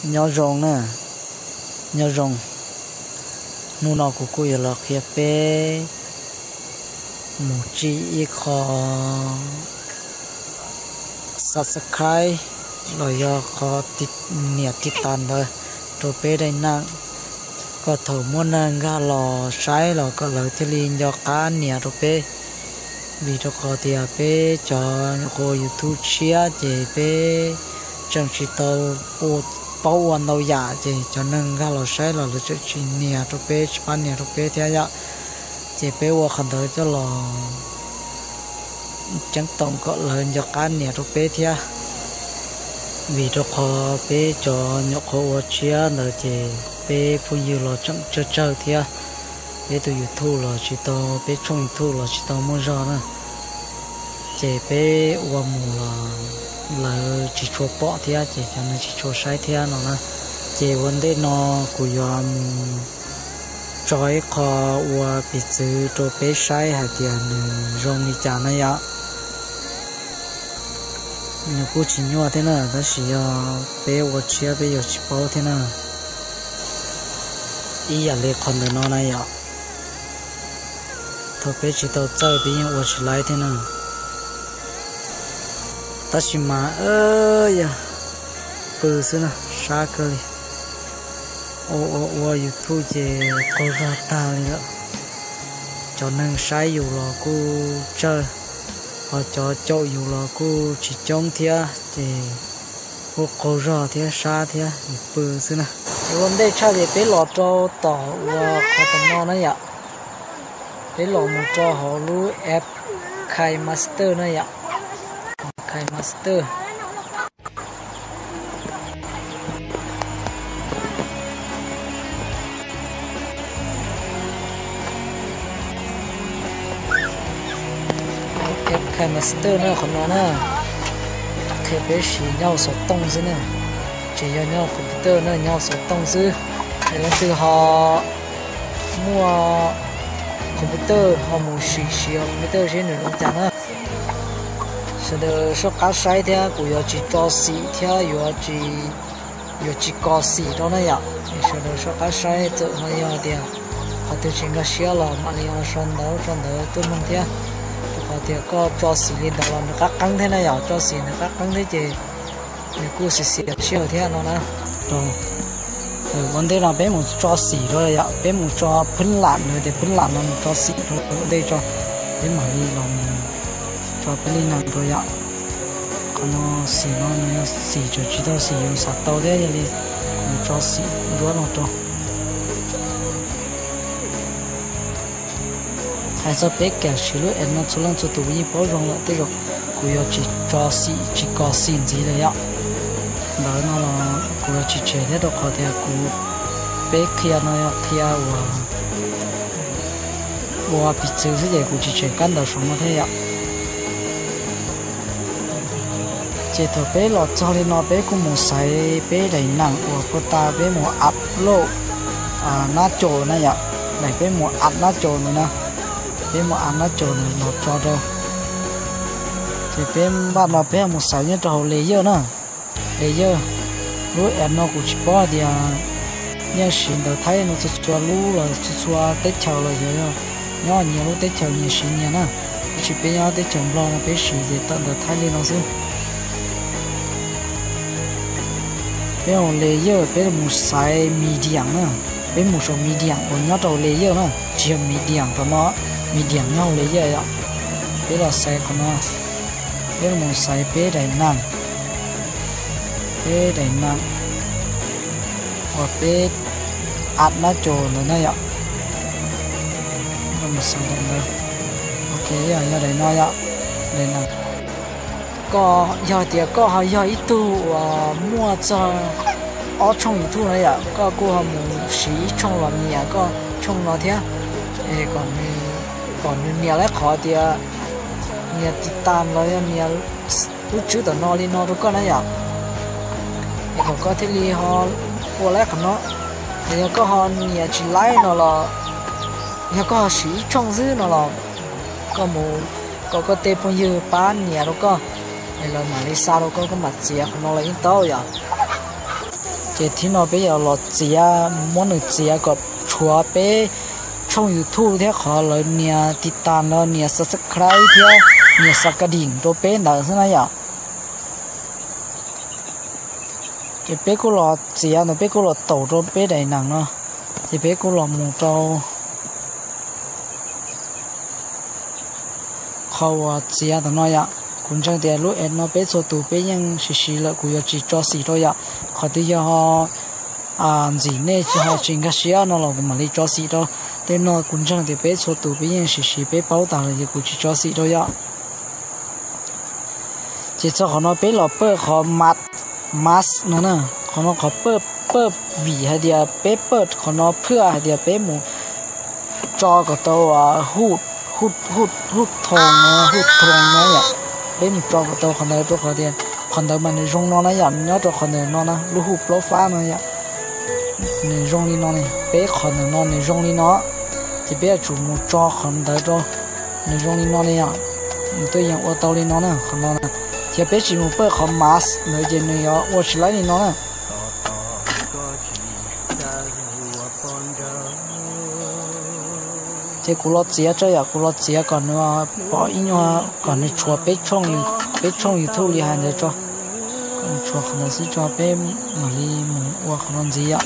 Nyob zoo na, nyob zoo. Hnub no kuv kuj yuav los qhia peb mus tsim ib qho subscribe los yog qhov nias tiv tas ntawd rau peb daim neeg, kom thaum muaj neeg nkag los saib los kom lawv thiaj li nco qab nias rau peb. Vim rau qhov tias peb cov nyuam qhuav YouTube tshiab ces peb tseem tsis tau paub ua ntau yam, ces cov neeg nkag los saib los lawv tseem tsis nias rau peb, tsis pab nias rau peb thiab yom. Ces peb ua qhov ntawd coj los ceeb toom kom lawv nco qab nias rau peb thiab. Vim rau qhov peb cov nyuam qhuav ua tshiab ntawd ces peb phooj ywg los tseem tsawg tsawg thiab, peb tus YouTube los tsis tau, peb tshooj YouTube los tsis tau muaj zog na. Ces peb ua mus los lawv tsis tshua pom thiab ces cov neeg tsis tshua saib thiab no na. Ces ua ntej no kuv yuav mus tso ib qho ua piv txwv rau peb saib hais tias nws zoo li cas na yom. Nws kuj tsis nyuaj thiab na, tab sis yog peb ua tshiab peb yuav tsis paub thiab na. Ib yam li qhov ntawm no na yom, thaum peb tsis tau txawj peb yeej ua tsis laib thiab na. Tab sis mas yog pw xwb na, sab kawg li. Ua ua ua YouTube ces qaug zog tag li lawm. Cov neeg saib yus los kuj tsawg, ho cov caum yus los kuj tsis coob thiab ces kuj qaug zog thiab sab thiab, yus pw xwb na. Ces ua ntej tshaj ces peb los rau tom uas qhov tom no na yom. Peb los mus rau hauv lub app KineMaster na yom. KineMaster. App KineMaster na, qhov no na, qhia peb siv nyob hauv xov tooj xwb na, tsis yog nyob hauv computer na, nyob hauv xov tooj xwb. Es leej twg ho muaj computer ho mus sim siv hauv computer seb nws zoo cas na. Sawv daws soj qab saib thiab, kuv yuav tsis tso xim thiab yuav tsis, yuav tsis kos xim rau na yom. Es sawv daws soj qab saib, txawm ho yog tias qhov twg tsis nkag siab los mam li ho sau ntawv sau ntawv tuaj nug thiab. Rau qhov tias koj tso xim li ntawd los nws qab qeeb thiab na yom, tso xim nws qab qeeb thiab ces nws kuj xiv xiav sij hawm thiab no na. Ua ntej no peb mus tso xim rau yom, peb mus tso phwb lam, nws tias phwb lam no mus tso xim rau ua ntej tso, peb mam li los mus tso phwb lam rau yom. Qhov no xim no nws yog xim tseem tsis tau xim yus xav tau thiab, yog li kuv tso xim nruab no rau. Hais txog peb kam siv lub app no txhua leej txhua tus yeej paub zoo lawm, tej zaum kuv yuav tsis tso xim tsis kos xim ntxiv lawm yom. Ntawd no los kuv yuav tsis tshem thiab, rau qhov tias kuv, peb qhia no yog qhia uas ua piv txwv xwb ces kuv tsis tshem kab ntawv saum no thiab yom. Ces thaum peb los txog li no peb kuj mus xaiv peb daim neem uas puag ta peb mus upload nab caus na yom. Daim peb mus add nab caus ntawd na, peb mus add nab caus ntawd los tso rau. Ces peb npaj no peb mus xaiv nyob rau hauv layer na. Layer, lub app no kuv tsis paub hais tias yeej siv ntawv Thaib no txhua txhua lub los txhua txhua teb chaws los yog nyob nyias lub teb chaws nyias siv nyias na. Tab sis peb nyob teb chaws Nplog no peb siv ces tawm ntawv Thaib li no xwb. Peb mus layer, peb mus xaiv medium na. Peb mus saum medium uas nyob rau layer na, tsis yog medium tom no, medium nyob hauv layer yom. Peb los xaiv qhov no, peb los mus xaiv peb daim neem, peb daim neem uas peb add nab caus ntawd na yom. Mus xaiv daim ntawd. Ok, yog daim no yom, daim neem. Koj yog tias koj ho yog ib tug uas muaj txog ob tshooj YouTube na yom, koj kuj ho mus siv ib tshooj los nias koj tshooj no thiab, kom nws nias lawm qhov tias nias tiv tas los yog nias lub tswb tom no li no rau koj na yom. Es kom koj thiaj li ho ua laib qhov no. Es yog koj ho nias tsis laib no los, yog koj ho siv ib tshooj xwb no los, koj mus kom koj tej phooj ywg pab nias rau koj, es lawv mam li xa rau koj, koj mam txiav qhov no los yeej tau yom. Ces thib no peb yuav los txiav, muab nws txiav kom tshuav peb tshooj YouTube thiab qhov lawv nias tiv tas no, nias subscribe thiab nias xav ka dim rau peb ntawd xwb na yom. Ces peb kuj los txiav ntawd, peb kuj los taus rau peb daim neem no, ces peb kuj los mus rau qhov uas txiav tam no yom. Kuv ntseeg tias lub app no peb txhua tus peb yeej siv siv lawm, kuv yuav tsis tso xim rau yom. Qhov twg yog ntxim nej ho tsis nkag siab no los kuv mam li tso xim rau. Tej no kuv ntseeg tias peb txhua tus peb yeej siv siv peb paub tas lawm ces kuv tsis tso xim rau yom. Ces txog qhov no peb los pawj qhov mas, mas no na, qhov no qhov pawj, pawj vim hais tias peb pawj qhov no phwaj hais tias peb mus tso kom tau hu, hu, hu thoo, hu thoo na yom. Peb mus tso kom tau qhov ntawd rau qhov tias qhov ntawd mas nws zoo no na yom, nyob rau qhov ntawm no na, lub hu plaub fab no yom. Nws zoo li no ne, peb qhov ntawm no nws zoo li no, ces peb yuav tsum mus tso qhov ntawd rau. Nws zoo li no li yom, nws tuaj yeem ua tau li no na, qhov no na. Thiab peb tsis mus pawj qhov mas ntawd ces nws yuav ua tsis laib li no na. Ces kuv los txiav tso yom, kuv los txiav kom nws pom ib nyuag, kom nws tshuav peb tshooj, peb tshooj YouTube li hais ntawd tso. Kom nws tshuav qhov ntawd xwb tso peb mam li mus ua qhov no ntxiv yom.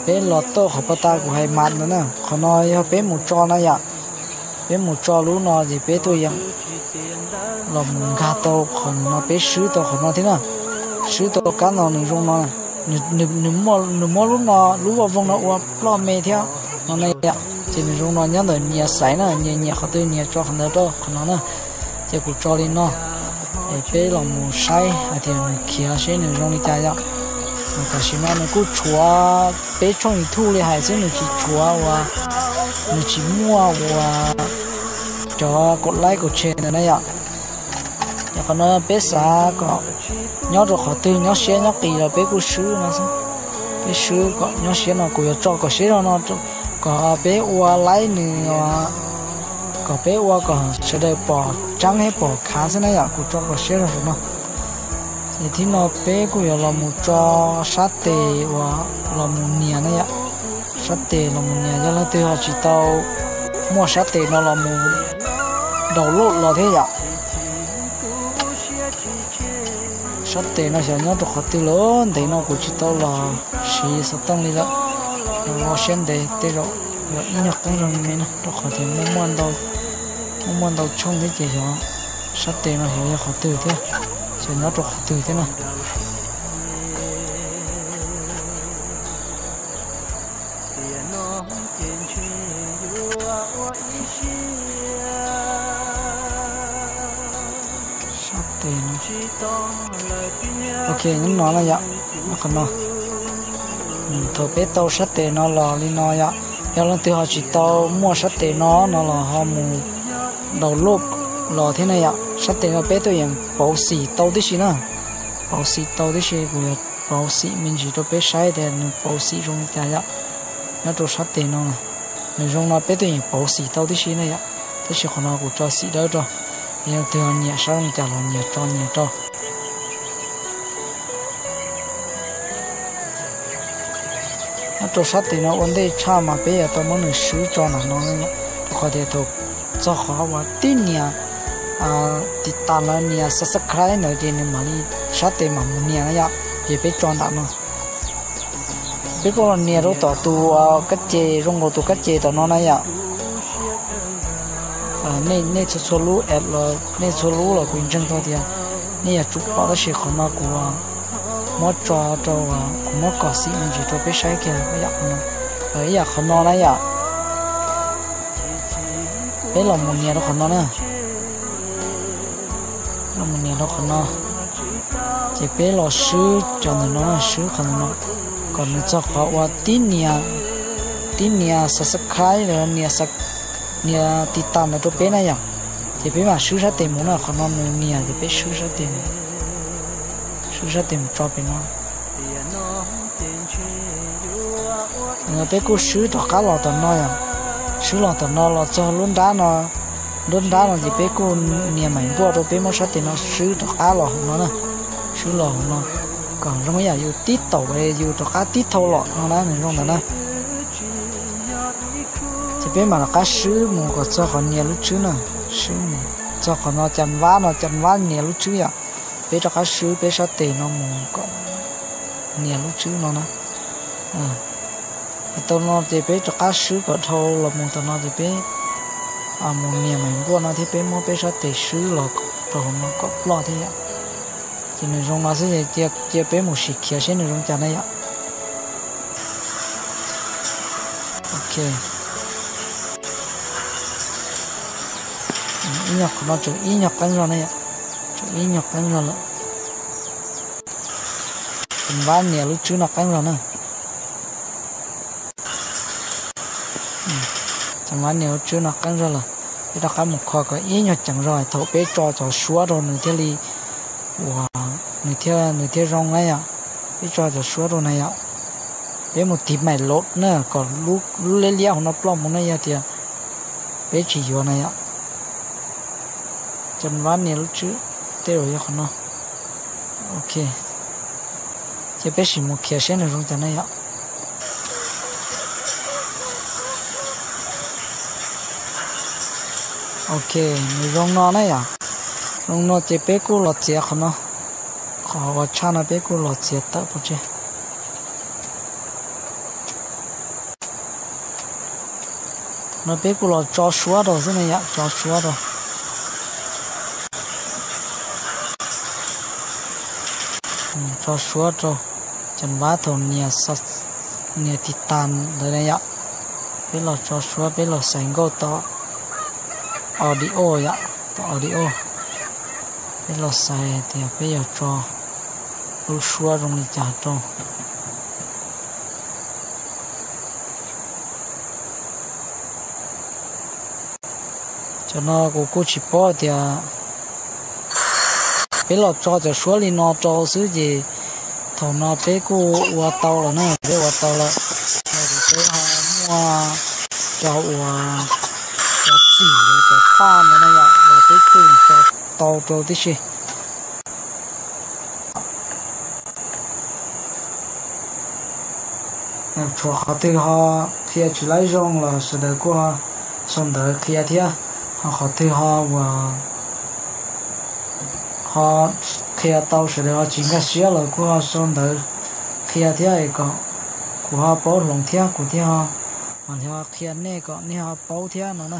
Peb los tauj qhov pov tas kuv hais mas ntawd na, qhov no yog peb mus tso na yom. Peb mus tso lub no ces peb tuaj yeem los mus nkag tau qhov no, peb swb tau qhov no thiab na. Swb tau kab no nws zoo no, nws muab lub no, lub voj voog no ua ploj me thiab no na yom. Ces nws zoo no nyob ntawm nias xaiv na, nyias nyiam qhov twg nias tso qhov ntawd rau qhov no na. Ces kuv tso li no, es peb los mus saib hais tias nws khiav seb nws zoo li cas yom. Tam sim no nws kuj tshuav peb tshooj YouTube li hais xwb, nws tsis tshuav uas, nws tsis muaj uas cov kaum like kaum share ntawd na yom. Ces qhov no peb xav kom nyob rau qhov twg nyob siab nyob qis los peb kuj swb no xwb. Peb swb kom nyob siab no, kuv yuav tso kom siab zog no, kom peb ua laib nws, kom peb ua kom sawv daws pom tseeb thiab pom khav xwb na yom, kuv tso kom siab zog saum no. Ces thib no peb kuj yuav los mus tso sab tes uas los mus nias na yom. Sab tes los mus nias, yog leej twg ho tsis tau muaj sab tes no los mus download los thiab yom. Sab tes no xyov nyob rau qhov twg lawm, ntev no kuv tsis tau los siv xov tooj li lawm. Ua siab ntev tej zaum yog ib nyuag qeeb zog me na, rau qhov tias muaj muaj ntau tshooj thiab ces xyov sab tes no xyov yog qhov twg thiab, xyov nyob rau qhov twg thiab na. Sab tes no. Ok, hnub no na yom, qhov no. Thaum peb tau sab tes no los li no yom, yog leej twg ho tsis tau muaj sab tes no no los ho mus download los thiab na yom. Sab tes no peb tuaj yeem pauv xim tau tib si na. Pauv xim tau tib si, kuv yuav pauv xim me ntsis rau peb saib tias nws pauv xim zoo li cas yom. Nyob rau sab tes no, nws zoo no peb tuaj yeem pauv xim tau tib si na yom. Tab sis qhov no kuv tso xim dawb rau, yog leej twg ho nyiam saib zoo li cas los nyias tso nyias rau. Nyob rau sab tes no ua ntej tshaj mas peb yuav tau muab nws swb tso ntawm no, rau qhov tias thaum txog qhov uas tib nias tiv tas los nias subscribe ntawd ces nws mam li sab tes mam mus nias na yom. Ces peb tso ntawm no, peb kuj los nias rau tom tus kab ces, zoo nkaus tus kab ces tom no na yom. Nej txhua txhua lub app los nej txhua lub los kuv ntseeg tau tias nej yuav tsum pom, tab sis qhov no kuv muab tso rau, kuv muab kom xim me ntsis rau peb saib kiag ib yam qhov no, ib yam qhov no na yom. Peb los mus nias rau qhov no na. Los mus nias rau qhov no, ces peb los swb cov ntawm no, swb qhov ntawm no, kom nws txog qhov uas tib nias, tib nias subscribe los nias tiv tas ntawd rau peb na yom. Ces peb mam swb sab tes mus na, qhov no nws nias ces peb swb sab tes mus, swb sab tes mus tso pem no. Peb kuj swb rov qab los tom no yom, swb los tom no los txog lub nrab no, lub nrab no ces peb kuj nias maim npuaj rau peb muab sab tes no swb rov qab los hauv no na, swb los hauv no. Kom zoo yam yus tib taum yus rov qab tib thau los no na, nws zoo ntawd na. Ces peb mam rov qab swb mus kom txog qhov nias lub tswb na, swb mus txog qhov no, cas vab no, cas vab nias lub tswb yom. Peb rov qab swb peb sab tes no mus kom nias lub tswb no na. Tau no ces peb rov qab swb kom dhau los mus tom no ces peb mus nias maim nkuaj no thiab peb muab peb sab tes swb los rau hauv no kom ploj thiab yom. Ces nws zoo no xwb ces cia peb mus sim khiav seb nws zoo cas na yom. Ok, ib nyuag qhov no tseem ib nyuag qeeb zog na yom, tseem ib nyuag qeeb zog lawm. Ces vab nias lub tswb no qeeb zog na. Ces vab nias lub tswb no qeeb zog lawm, peb rov qab mus kho kom ib nyuag ceev zog thaum peb tso cov suab rau nws thiaj li ua, nws thiaj, nws thiaj zoo na yom. Peb tso cov suab rau na yom. Peb mus tiv maim load na kom lub liab liab hauv no ploj mus na, yog tias peb tsis yuav na yom. Ces vab nias lub tswb, tej zaum yog qhov no. Ok, ces peb sim mus khiav seb nws zoo cas na yom. Ok, nws zoo no na yom. Zoo no ces peb kuj los txiav qhov no, qhov uas tshaj no peb kuj los txiav tawm pov tseg. No peb kuj los tso suab rau xwb na yom, tso suab rau. Tso suab rau, ces vab thaum nias tiv tas ntawd na yom. Peb los tso suab, peb los xaiv nkauj tom audio yom, tom audio. Peb los xaiv tias peb yog tso lub suab zoo li cas rau. Cov no kuv kuj tsis paub tias peb los tso cov suab li no rau xwb ces thaum no peb kuj ua tau lawm na, peb ua tau lawm. Peb ho muaj cov uas cov txim cov paj ntawd na yom, los peb kuj tso tau rau tib si. Tshuav qhov twg ho qhia tsis laib zoo los sawv daws kuj sau ntawv qhia thiab, ho qhov twg ho uas ho qhia tau sawv daws ho tsis nkag siab los kuj ho sau ntawv qhia thiab es kom kuv ho paub hloov thiab kuv thiaj ho mam li ho qhia nej kom nej ho paub thiab no na.